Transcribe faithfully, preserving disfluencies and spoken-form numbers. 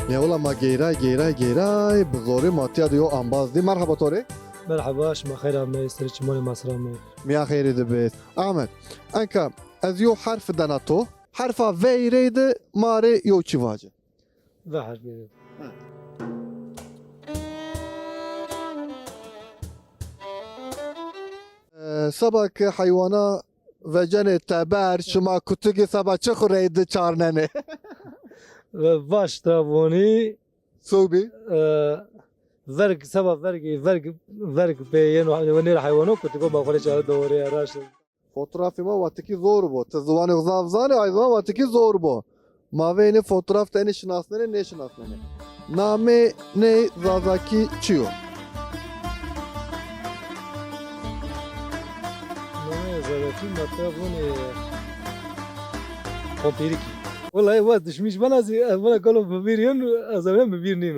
Ya wela ma geyray, geyray, geyray, bi zorî ma tîya de yo embaz dî. Merheba to rê. Merheba, şima xeyr amey, serê çimanê ma ser amey. Miya xeyrî de bê. Ahmet, enka ez yo herf dena to. Herfa veyrey de ma rê yo çî vace. Ve herfê. E, seba ke heywana vecenê teber, şima kutikî seba çi xwu reyde çarnenê? Ve vaş da vonî. Sobî? E, verg, seba vergî, verg, verg pê yeno, nêr heywanon kutiko ma xwu rê çare dewrê ya raşt. Fotoğrafê ma watikî zor bo. Ti ziwanê xo zaf zanê, ay ziwan watikî zor bo. Ma veynê fotoğraf de enê şinasnenê, nêşinasnenê. Namê ney zazakî çi yo? Namê zazakî ma te vonê Pompêrikî. Wellahî waz dişmîş bena zî, ez vana kalo bi vîr yen, ez ewlen bi vîr nîno.